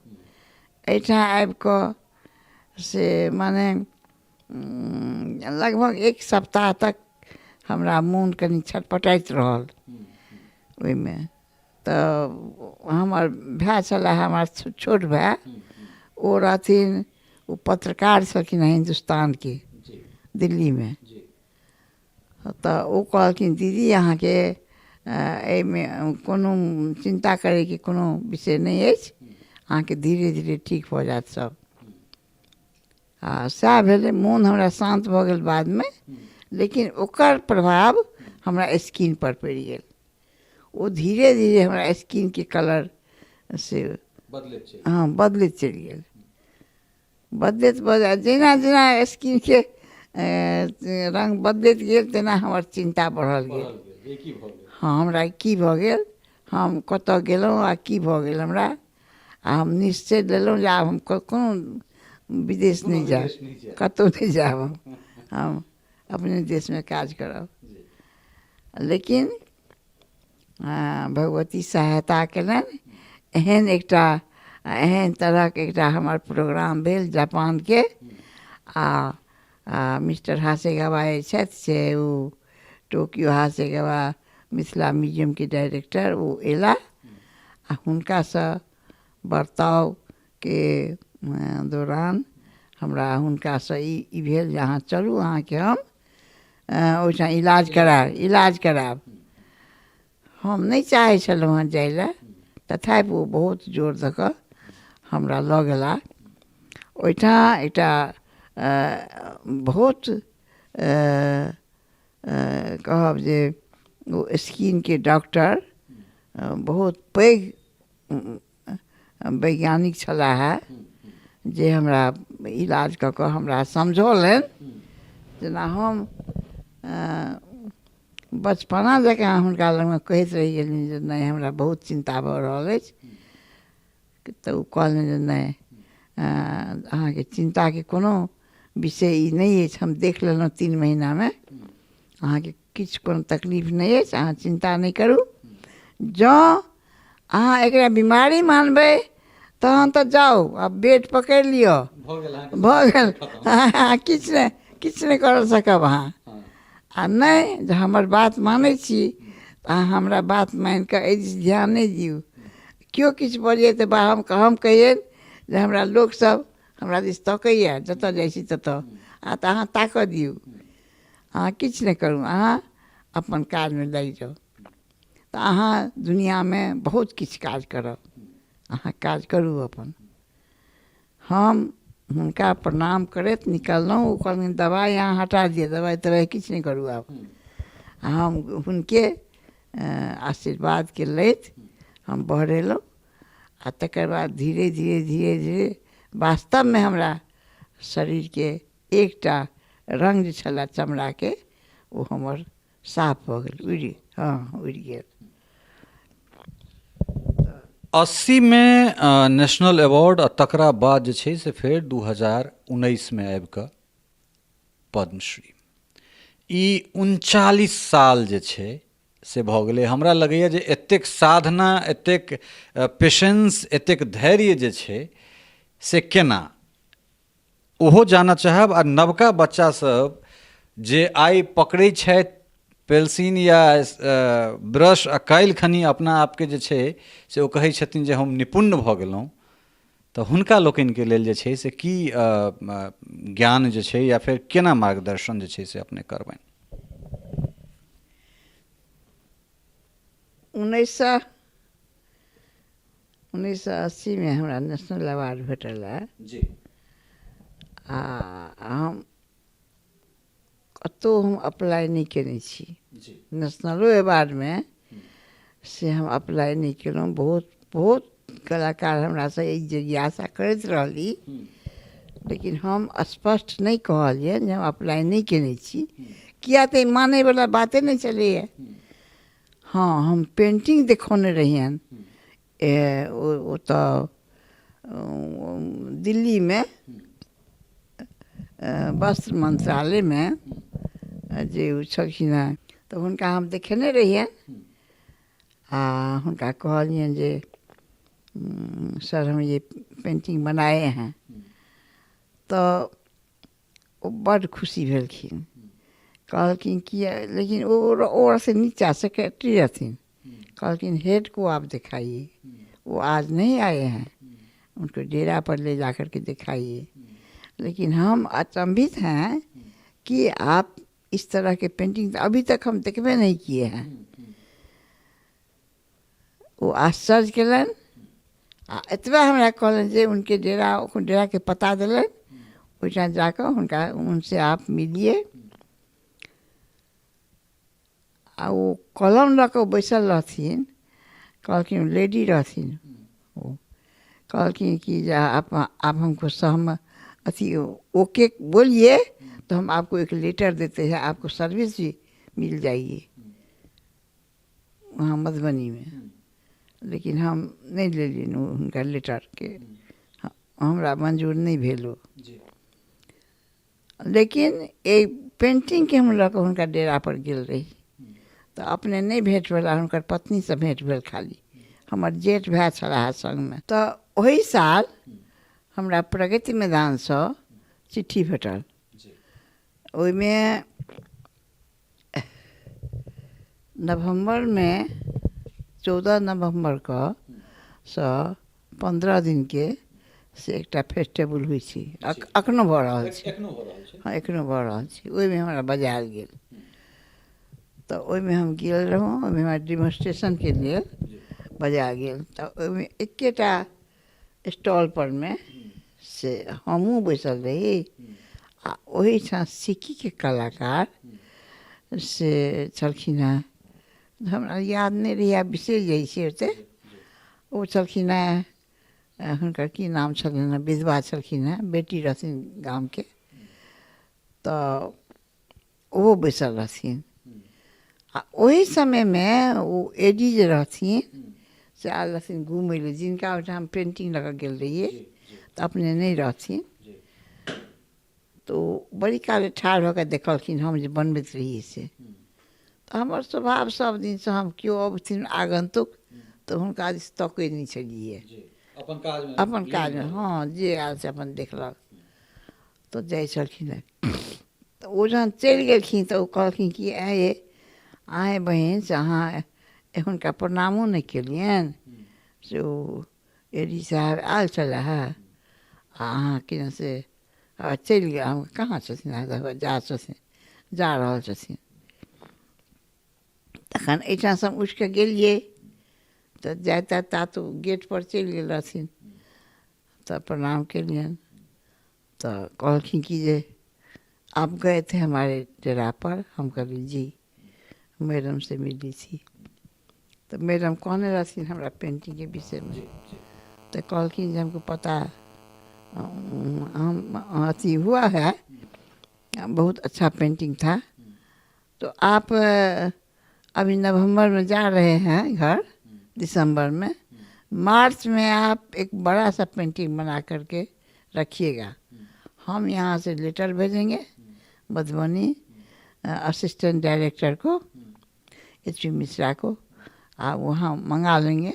एहिठाम आबिकऽ से मने लगभग एक सप्ताह तक हमरा मोन कनि छटपटाइत रहल ओहिमे। तऽ हमर भाय छलाह, हमर छोट भाय, ओ रहथिन, ओ पत्रकार छलखिन हेँ हिन्दुस्तानके दिल्लीमे। तऽ ओ कहलखिन दीदी अहाँके एहिमे कोनो चिन्ता करैके कोनो विषय नहि अछि, अहाँके धीरे धीरे ठीक भऽ जायत सब। आ सएह भेलै, मोन हमरा शान्त भऽ गेल बादमे, लेकिन ओकर प्रभाव हमरा स्किनपर पड़ि गेल। ओ धीरे धीरे हमरा स्किनके कलर से हँ, बदलैत चलि गेल। बदलैत बदलैत जेना जेना स्किनके रङ्ग बदलैत गेल, तेना हमर चिन्ता बढ़ल गेल। हँ, हमरा की भऽ गेल, हम कतऽ गेलहुँ आ की भऽ गेल हमरा? आ हम निश्चय लेलहुँ जे आब हम कोनो विदेश नहि जायब, कतहु नहि जायब, हम अपने देशमे काज करब। लेकिन भगवती सहायता कयलनि। एहन एकटा एहन तरहक एकटा हमर प्रोग्राम भेल जापानके, आ मिस्टर हासेगावा जे छथि से ओ टोक्यो हासेगावा मिथिला म्यूजियमके डाइरेक्टर, ओ अयला आ हुनकासँ बर्तावके दौरान हमरा हुनकासँ ई भेल जे अहाँ चलू, अहाँके हम ओहिठाम इलाज करायब। हम नहि चाहै छलहुँ हँ जाय लए, तथापि ओ बहुत जोर दऽ कऽ हमरा लऽ गेला ओहिठाम। एकटा बहुत कहब जे ओ स्किनके डॉक्टर बहुत पैघ वैज्ञानिक छलाह हे, जे हमरा इलाज कऽ कऽ हमरा समझौलनि। जेना हम बचपना जकाँ हुनका लगमे कहैत रहि गेलियनि जे नहि, हमरा बहुत चिन्ता भऽ रहल अछि, तऽ ओ कहलनि जे नहि, अहाँके चिन्ताके कोनो विषय ई नहि अछि। हम देख लेलहुँ 3 महीनामे, अहाँके किछु कोनो तकलीफ नहि अछि, अहाँ चिन्ता नहि करू। जँ अहाँ एकरा बीमारी मानबै तहन तऽ जाउ आ बेड पकड़ि लिअ, भऽ गेल, किछु नहि, किछु नहि कऽ सकब अहाँ। आ नहि जे हमर बात मानै छी तऽ अहाँ हमरा बात मानि कऽ एहि दिस ध्यान नहि दियौ। केओ किछु बजै तऽ बा हम कहियनि जे हमरा लोकसभ हमरा दिस तकैए जतऽ जाइ छी ततऽ, आ तऽ अहाँ ताकऽ दियौ, अहाँ किछु नहि करू, अहाँ अपन काजमे लागि जाउ, तऽ अहाँ दुनिआँमे बहुत किछु काज करब, अहाँ काज करू अपन। हम हुनका प्रणाम करैत निकललहुँ। ओ कहलखिन, दबाइ अहाँ हटा दिअ, दबाइ तबाइ किछु नहि करू आब। आ हम हुनके आशीर्वादके लैत हम बहरेलहुँ आ तकर बाद धीरे धीरे धीरे धीरे वास्तवमे हमरा शरीरके एकटा रङ्ग जे छलए चमड़ाके, ओ हमर साफ भऽ गेल, उड़ि, हँ, उड़ि गेल। 80मे नेशनल अवार्ड आ तकरा बाद जे छै से फेर 2019मे आबि कऽ पद्मश्री। ई 39 साल जे छै से भऽ गेलै। हमरा लगैए जे एतेक साधना, एतेक पेशेंस, एतेक धैर्य जे छै से केना, ओहो जानऽ चाहब। आ नवका बच्चासभ जे आइ पकड़ै छथि पेंसिल या ब्रश आ काल्हि खनी अपना आपके जे छै से ओ कहै छथिन जे हम निपुण भऽ गेलहुँ, तऽ हुनका लोकनिके लेल जे छै से की ज्ञान जे छै या फेर केना मार्गदर्शन जे छै से अपने करबनि? 1980मे हमरा नेशनल अवार्ड भेटल रहए। आ हम कतहु हम अप्लाइ नहि कयने छी। नेशनलो अवार्डमे से हम अप्लाइ नहि केलहुँ। बहुत बहुत कलाकार हमरासँ ई जिज्ञासा करैत रहली, लेकिन हम स्पष्ट नहि कहलियनि जे हम अप्लाइ नहि कयने छी, किया तऽ ई मानैवला बाते नहि छलैए। हँ, हम पेन्टिंग देखौने रहियनि ओतऽ दिल्लीमे वस्त्र मंत्रालयमे जे ओ छलखिन हेँ, तऽ हुनका हम देखेने रहियनि आ हुनका कहलियनि जे सर, हम ये पेन्टिंग बनाए हैं। तऽ ओ बड्ड खुशी भेलखिन। कहलखिन किया, लेकिन ओ से नीचा सेक्रेटरी रहथिन, कहलखिन, हेड को आप दिखाइए, वो आज नहीं आए हैं, उनको डेरा पर ले जा कर के दिखाइए। लेकिन हम अचंभित हैं कि आप इस तरह के पेंटिंग अभी तक हम देखबे नहीं किए हैं। ओ आश्चर्य केलनि आ एतबे हमरा कहलनि जे उनके डेरा, डेराके पता देलनि, ओहिठाम जाकऽ हुनका, उनसे आप मिलिए। आ ओ कलम लऽ कऽ बैसल रहथिन। कहलखिन, लेडी रहथिन ओ, कहलखिन कि जे आप आप हमको सहम अथी ओके बोलिए तो हम आपको एक लेटर देते हैं, आपको सर्विस भी मिल जाएगी वहाँ मधुबनीमे। लेकिन हम नहि लेलियनि ओ हुनकर लेटरके, हमरा मंजूर नहि भेल ओ। लेकिन एहि पेन्टिंगके हम लऽ कऽ हुनका डेरापर गेल रही तऽ अपने नहि भेँट भेला, हुनकर पत्नीसँ भेँट भेल खाली। हमर जेठ भाय छलाह सङ्गमे। तऽ ओहि साल हमरा प्रगति मैदानसँ चिट्ठी भेटल, ओहिमे नवम्बरमे 14 नवम्बरके सँ 15 दिनके से एकटा फेस्टिवल होइ छै, एखनो भऽ रहल छै। हँ, एखनो भऽ रहल छै। ओहिमे हमरा बजायल गेल तऽ ओहिमे हम गेल रहौँ। ओहिमे हमरा डिमोन्स्ट्रेशनके लेल बजायल गेल तऽ ओहिमे एकेटा स्टॉल परमे से हमहूँ बैसल रही आ ओहिठाम सिक्कीके कलाकार से छलखिन हेँ, हमरा याद नहि रहैए, बिसरि जाइ छियै ओतेक। ओ छलखिन हेँ, हुनकर की नाम छलनि हेँ, विधवा छलखिन हेँ, बेटी रहथिन गामके, तऽ ओहो बैसल रहथिन। आ ओहि समयमे ओ ए डी जे रहथिन से आयल रहथिन घुमै लए, जिनका ओहिठाम पेन्टिंग लऽ कऽ गेल रहियै, तऽ अपने नहि रहथिन तऽ ओ बड़ी काल ठाढ़ भऽ कऽ देखलखिन हम जे बनबैत रहियै से। तऽ हमर स्वभाव सब दिनसँ, हम केओ अबथिन आगन्तुक तऽ हुनका दिस तकै नहि छलियै, अपन काजमे। हँ, जे आयल से अपन देखलक। तऽ जाइ छलखिन हेँ तऽ ओ जहन चलि गेलखिन तऽ ओ कहलखिन कि आँय ये आँय बहिन, से अहाँ हुनका प्रणामो नहि केलियनि, से ओ ए डी साहब आयल छलै हे आ अहाँ कि से चलि गेल। हम कहाँ छथिन? जा छथिन, जा रहल छथिन। तखन एहिठामसँ हम उठि कऽ गेलियै तऽ जाइत जाइत तात ओ गेटपर चलि गेल रहथिन तऽ प्रणाम केलियनि तऽ कहलखिन कि जे आप गए थे हमारे डेरा पर? हम कहलियै जी, मैडम से मिली थी। तऽ मैडम कहने रहथिन हमरा पेन्टिंगके विषयमे। तऽ कहलखिन जे हमको पता हम अथी हुआ है, बहुत अच्छा पेंटिंग था, तो आप अभी नवंबर में जा रहे हैं घर, दिसंबर में, मार्च में आप एक बड़ा सा पेंटिंग बना करके रखिएगा, हम यहाँ से लेटर भेजेंगे मधुबनी असिस्टेंट डायरेक्टर को, एच पी मिश्रा को, आप वहाँ मंगा लेंगे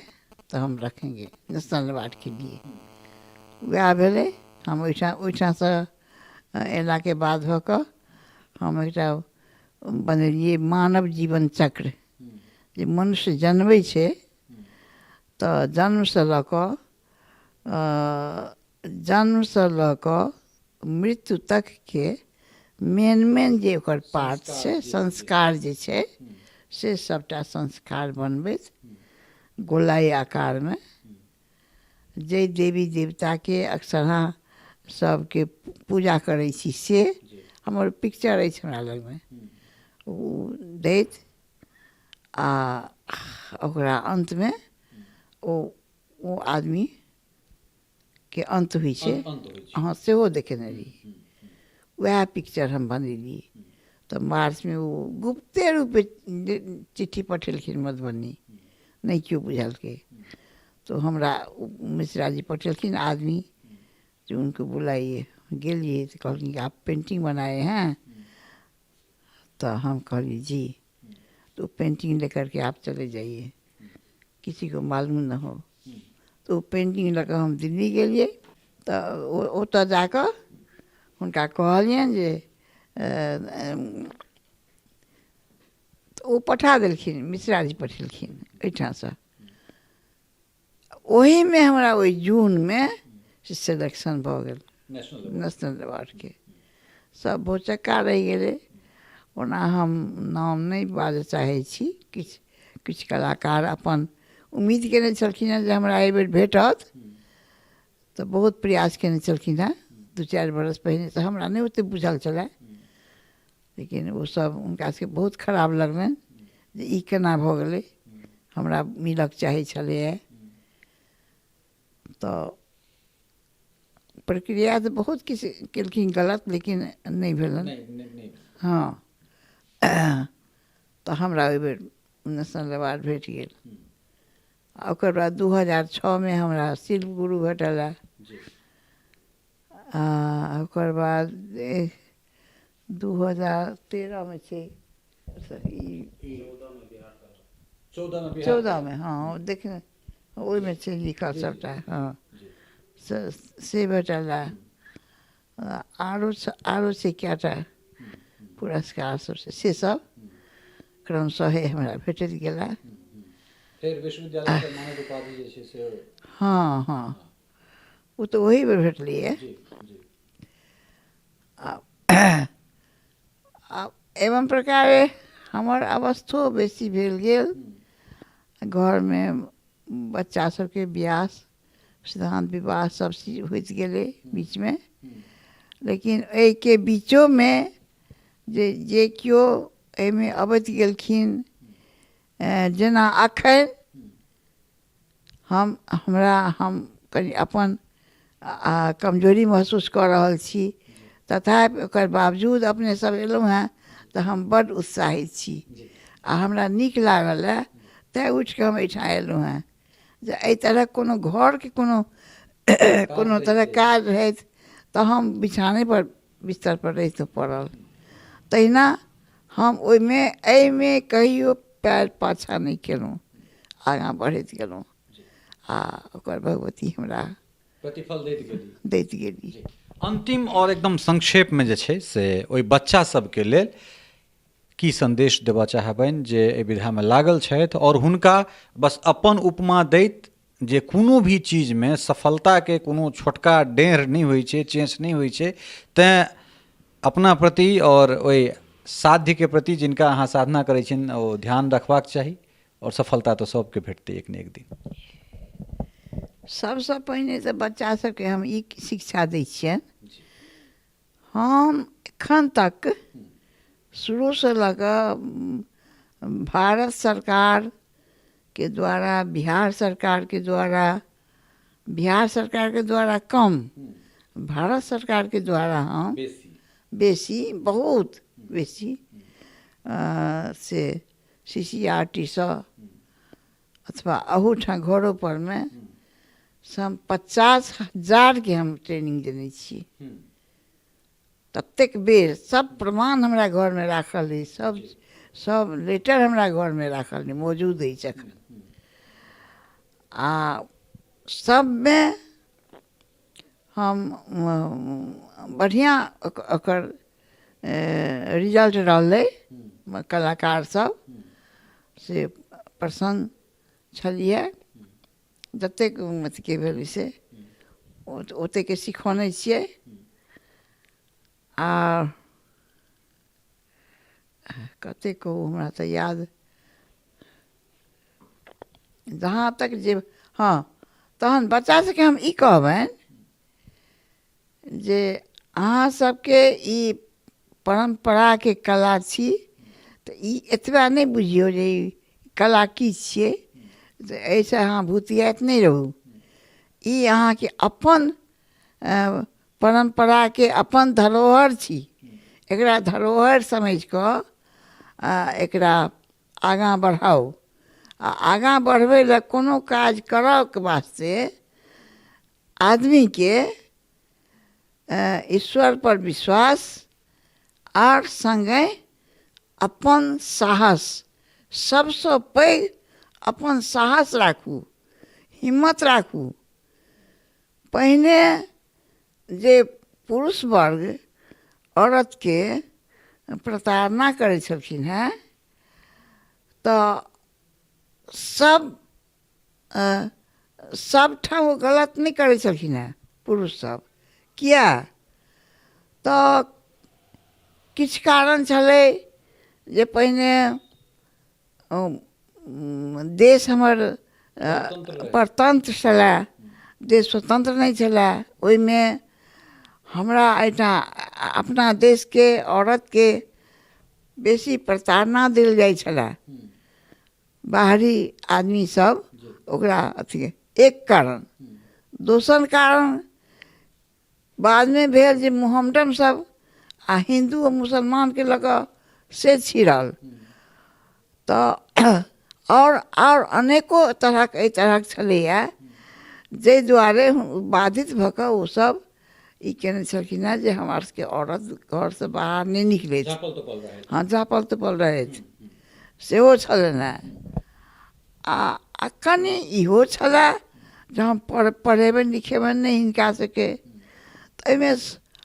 तो हम रखेंगे नेशनल अवार्ड के लिए। वएह भेलै। हम ओहिठाम ओहिठामसँ अयलाके बाद भऽ कऽ हम एकटा बनेलियै मानव जीवन चक्र, जे मनुष्य जनमै छै तऽ जन्मसँ लऽ कऽ मृत्यु तकके मेन मेन जे ओकर पार्ट छै, संस्कार जे छै, से सभटा संस्कार बनबैत गोलाई आकारमे जाहि देवी देवताके अक्सरहाँ सभके पूजा करै छी से हमर पिक्चर अछि हमरा लगमे, ओ दैत आ ओकरा अन्तमे ओ ओ आदमीके अन्त होइ छै, अहाँ सेहो देखेने रही। वएह पिक्चर हम बनेलियै तऽ मार्चमे ओ गुप्ते रूपे चिट्ठी पठेलखिन मधुबनी, नहि केओ बुझलकै। तऽ हमरा मिश्रा जी पठेलखिन आदमी जे उनको बुलाइए। गेलियै तऽ कहलखिन कि आप पेंटिंग बनाए हैं? तऽ हम कहलियै जी। तो पेंटिंग लेकर के आप चले जाइए, किसी को मालूम न हो। तऽ ओ पेंटिंग लऽ कऽ हम दिल्ली गेलियै तऽ ओतऽ जाकऽ हुनका कहलियनि जे तऽ ओ पठा देलखिन, मिश्राजी पठेलखिन एहिठामसँ। ओहीमे हमरा ओहि जूनमे से सिलेक्शन भऽ गेल नेशनल अवार्डके। सब भौचक्का रहि गेलै। ओना हम नाम नहि बाजऽ चाहै छी, किछु किछु कलाकार अपन उम्मीद केने छलखिन हेँ जे हमरा एहिबेर भेटत, तऽ बहुत प्रयास केने छलखिन हेँ 2-4 बरस पहिने, तऽ हमरा नहि ओतेक बुझल छलै, लेकिन ओसभ हुनका सभके बहुत खराब लगलनि जे ई केना भऽ गेलै, हमरा मिलक चाही छलैए। तऽ प्रक्रिया तऽ बहुत किछु केलखिन गलत लेकिन नहि भेलनि हँ तऽ हमरा ओहि बेर नेशनल अवार्ड भेट गेल आ ओकर बाद 2006मे हमरा शिल्प गुरु भेटल हँ आ ओकर बाद 2013मे छै ई 14मे हँ देखने ओहिमे छै लिखल सभटा हँ से भेटल हँ आरो आरो छै कएटा पुरस्कार सब छै से सब क्रमशः हमरा भेटैत गेला फेर विश्वविद्यालय के मानद उपाधि जे छै से हँ हँ ओ तऽ ओही बेर भेटलैए आ एवं प्रकारे हमर अवस्थो बेसी भेल गेल घरमे बच्चा सबके बियाह सिद्धान्त विवाह सब चीज होइत गेलै बीचमे लेकिन एहिके बीचोमे जे जे केओ एहिमे अबैत गेलखिन जेना एखन हम हमरा हम कनि अपन कमजोरी महसूस कऽ रहल छी तथापि ओकर बावजूद अपनेसभ अयलहुँ हेँ तऽ हम बड्ड उत्साहित छी आ हमरा नीक लागल हए तैँ उठि कऽ हम एहिठाम अयलहुँ हेँ जे एहि तरहक कोनो घरके कोनो कोनो तरहक काज रहैत तऽ हम बिछानेपर बिस्तरपर रहितहुँ पड़ल तहिना हम ओहिमे एहिमे कहियो पएर पाछाँ नहि केलहुँ आगाँ बढ़ैत गेलहुँ आ ओकर भगवती हमरा प्रतिफल दैत गेली दैत गेली अन्तिम आओर एकदम संक्षेपमे जे छै से ओहि बच्चा सबके लेल की सन्देश देबऽ चाहबनि जे एहि विधामे लागल छथि आओर हुनका बस अपन उपमा दैत जे कोनो भी चीजमे सफलताके कोनो छोटका डेढ़ नहि होइ छै चेंच नहि होइ छै तैँ अपना प्रति आओर ओहि साध्यके प्रति जिनका अहाँ साधना करै छियनि ओ ध्यान रखबाक चाही आओर सफलता तऽ सबके भेटतै एक ने एक दिन सबसँ पहिने तऽ बच्चा सबके हम ई शिक्षा दै छियनि हम एखन तक शुरूसँ लऽ कऽ भारत सरकारके द्वारा बिहार सरकारके द्वारा बिहार सरकारके द्वारा कम भारत सरकारके द्वारा हम बेसी बहुत बेसी से सी सी आर टी सँ अथवा अहूठाम घरोपरमे से हम 50,000के हम ट्रेनिंग देने छी ततेक बेर सब प्रमाण हमरा घरमे राखल अछि सब सब लेटर हमरा घरमे राखल अछि मौजूद अछि एखन आ सबमे हम बढ़िआँ ओकर रिजल्ट रहलै कलाकार सब से प्रसन्न छलियै जतेक अथीके भेलै से ओतेकके सिखौने छियै आ कतेक कहू हमरा तऽ याद जहाँ तक जे हँ तहन बच्चा सभके हम ई कहबनि जे अहाँ सबके ई परम्पराके कला छी तऽ ई एतबा नहि बुझियौ जे ई कला की छियै तऽ एहिसँ अहाँ भुतियाइत नहि रहू ई अहाँके अपन परम्पराके अपन धरोहर छी एकरा धरोहर समझिकऽ एकरा आगाँ बढ़ाउ आओर आगाँ बढ़बै लए कोनो काज करऽके वास्ते आदमीके ईश्वरपर विश्वास आर सङ्गे अपन साहस सबसँ पैघ अपन साहस राखू हिम्मत राखू पहिने जे पुरुष वर्ग औरतके प्रताड़ना करै छलखिन हेँ तऽ सब सबठाम ओ गलत नहि करै छलखिन हेँ पुरुषसभ किया तऽ किछु कारण छलै जे पहिने देश हमर परतन्त्र छलै देश स्वतन्त्र नहि छलै ओहिमे हमरा एहिठाम अपना देशके औरतके बेसी प्रताड़ना देल जाइ छलै बाहरी आदमीसभ ओकरा अथी एक कारण दोसर कारण बादमे भेल जे मोहम्मडन सब आ हिन्दू आ मुसलमानके लऽ कऽ से छिड़ल तऽ आओर आओर अनेको तरहक एहि तरहक छलैए जाहि दुआरे बाधित भऽ कऽ ओसभ ई केने छलखिन हेँ जे हमरा सबके औरत घरसँ बाहर नहि निकलै छै हँ झाँपल तोपल रहथि सेहो छलनि हेँ आ कनि इहो छलए जे हम पढ़ेबनि लिखेबनि नहि हिनका सबके तऽ एहिमे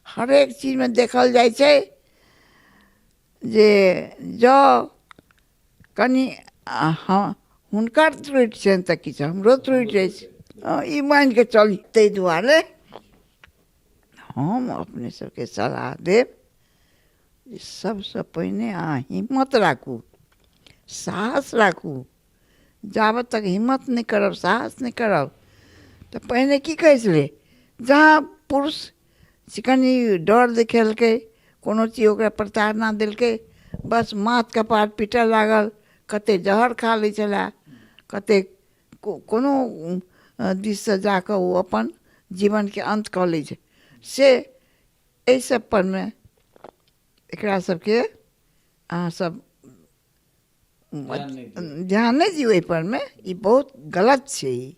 हरेक चीजमे देखल जाइ छै जे जँ कनि हँ हुनकर त्रुटि छनि तऽ किछु हमरो त्रुटि अछि ई मानिकऽ चली ताहि दुआरे हम अपने सबके सलाह देब जे सबसँ पहिने अहाँ हिम्मत राखू साहस राखू जाबत तक हिम्मत नहि करब साहस नहि करब तऽ पहिने की कहै छलै जहाँ पुरुष से कनि डर देखेलकै कोनो चीज ओकरा प्रताड़ना देलकै बस माथ कपार पीटऽ लागल कतेक जहर खा लै छलए कतेक कोनो दिससँ जा कऽ ओ अपन जीवनके अन्त कऽ लै छै से एहि सब परमे एकरा सबके अहाँ सब ध्यान नहि दियौ एहिपर मे ई बहुत गलत छै ई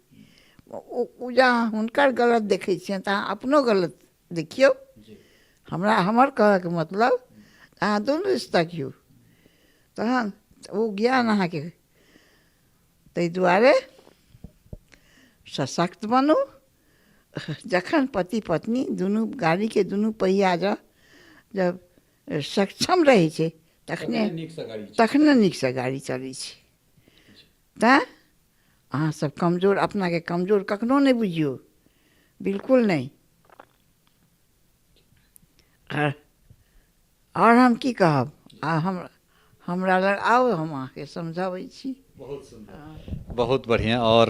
ओ जे अहाँ हुनकर गलत देखै छियनि तऽ अहाँ अपनो गलत देखियौ हमरा हमर कहऽके मतलब अहाँ दुनू दिस तकियौ तहन ओ ज्ञान अहाँके ताहि दुआरे सशक्त बनू जखन पति पत्नी दुनू गाड़ीके दुनू पहिया जँ जब सक्षम रहै छै तखने तखने नीकसँ गाड़ी चलै छै तैँ अहाँसभ कमजोर अपनाके कमजोर कखनो नहि बुझियौ बिलकुल नहि आओर हम की कहब आ हम हमरा लग आउ हम अहाँके समझाबै छी बहुत सुन्दर बहुत बढ़िआँ आओर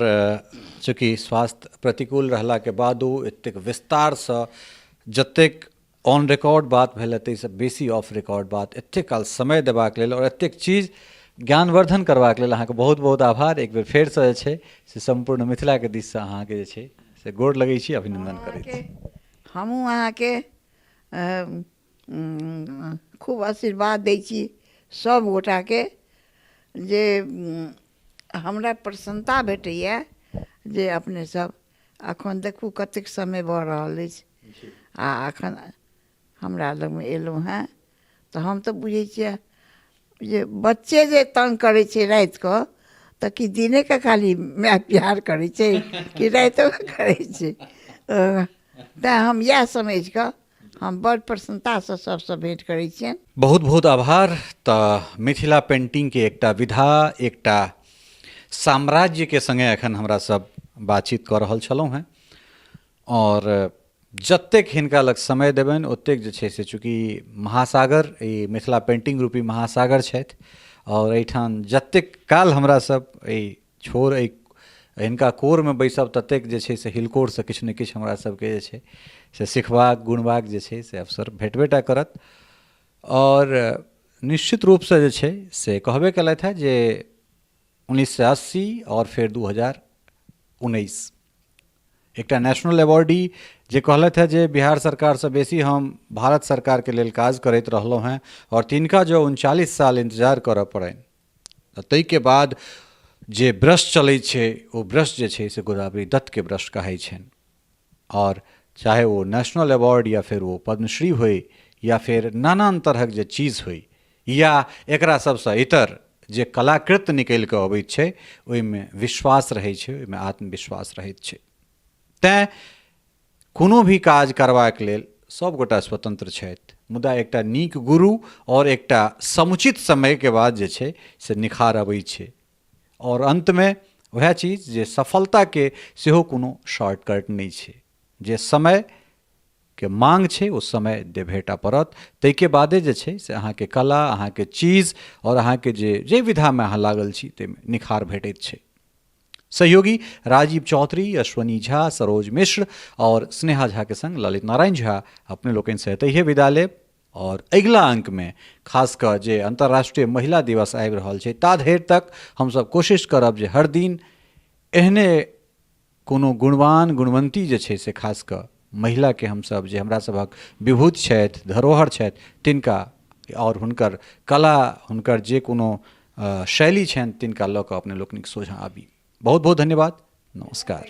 चूँकि स्वास्थ्य प्रतिकूल रहलाके बादो एतेक विस्तारसँ जतेक ऑन रिकॉर्ड बात भेल ताहिसँ बेसी ऑफ रिकॉर्ड बात एतेक काल समय देबाक लेल आओर एतेक चीज ज्ञानवर्धन करबाक लेल अहाँके बहुत बहुत आभार एक बेर फेरसँ जे छै से सम्पूर्ण मिथिलाके दिससँ अहाँके जे छै से गोर लगै छी अभिनन्दन करै छी हमहूँ अहाँके खूब आशीर्वाद दै छी सभ गोटाके जे हमरा प्रसन्नता भेटैए जे अपनेसभ एखन देखू कतेक समय भऽ रहल अछि आ एखन हमरा लगमे एलहुँ हेँ तऽ हम तऽ बुझै छियै जे बच्चे जे तङ्ग करै छै रातिकऽ तऽ कि दिनेके खाली माय प्यार करै छै कि रातिओके करै छै तैँ हम इएह समझिकऽ हम बड़ प्रसन्नतासँ सभसँ भेँट करै छियनि। बहुत बहुत आभार तऽ मिथिला पेंटिंगके एकटा विधा एकटा साम्राज्यके सङ्गे एखन हमरा सब बातचीत कऽ रहल छलहुँ हेँ आओर जतेक हिनका लग समय देबनि ओतेक जे छै से चूँकि महासागर ई मिथिला पेंटिंग रूपी महासागर छथि आओर एहिठाम जतेक काल हमरा सब एहि छोर एहि हिनका कोरमे बैसब ततेक जे छै से हिलकोरसँ किछु ने किछु हमरा सबके जे छै से सिखबाक गुणबाक जे छै से अवसर भेटबे टा करत आओर निश्चित रूपसँ जे छै से कहबे केलथि हेँ जे 1980 आओर फेर 2019 एकटा नेशनल अवार्डी जे कहलथि हेँ जे बिहार सरकारसँ बेसी हम भारत सरकारके लेल काज करैत रहलहुँ हेँ आओर तिनका जँ 39 साल इन्तजार करऽ पड़नि तऽ ताहिके बाद जे ब्रश चलै छै ओ ब्रश जे छै से गोदावरी दत्तके ब्रश कहाइ छनि आओर चाहे ओ नेशनल अवार्ड या फेर ओ पद्मश्री होइ या फेर नानान तरहक जे चीज होइ या एकरा सबसँ इतर जे कलाकृत निकलि कऽ अबैत छै ओहिमे विश्वास रहै छै ओहिमे आत्मविश्वास रहैत छै तैँ कोनो भी काज करबाक लेल सभगोटा स्वतन्त्र छथि मुदा एकटा नीक गुरु आओर एकटा समुचित समयके बाद जे छै से निखार अबै छै आओर अन्तमे वएह चीज जे सफलताके सेहो कोनो शॉर्टकट नहि छै जे समयके माँग छै ओ समय देबहेटा पड़त ताहिके बादे जे छै से अहाँके कला अहाँके चीज आओर अहाँके जे जाहि विधामे अहाँ लागल छी ताहिमे निखार भेटैत छै सहयोगी राजीव चौधरी अश्वनी झा सरोज मिश्र और स्नेहा झा के संग ललित नारायण झा अपने लोकनि से एतहिए विदा लेब और अगिला अंकमे खास कऽ जे अंतर्राष्ट्रीय महिला दिवस आबि रहल छै ता धरि तक हमसब कोशिश करब जे हर दिन एहने कोनो गुणवान गुणवंती जे छै से खास कऽ महिलाके हमसभ जे हमरा सभक विभूति छथि, धरोहर छथि, तिनका आओर हुनकर कला, हुनकर जे कोनो शैली छनि तिनका लऽ कऽ अपने लोकनिक सोझाँ आबी। बहुत बहुत धन्यवाद, नमस्कार।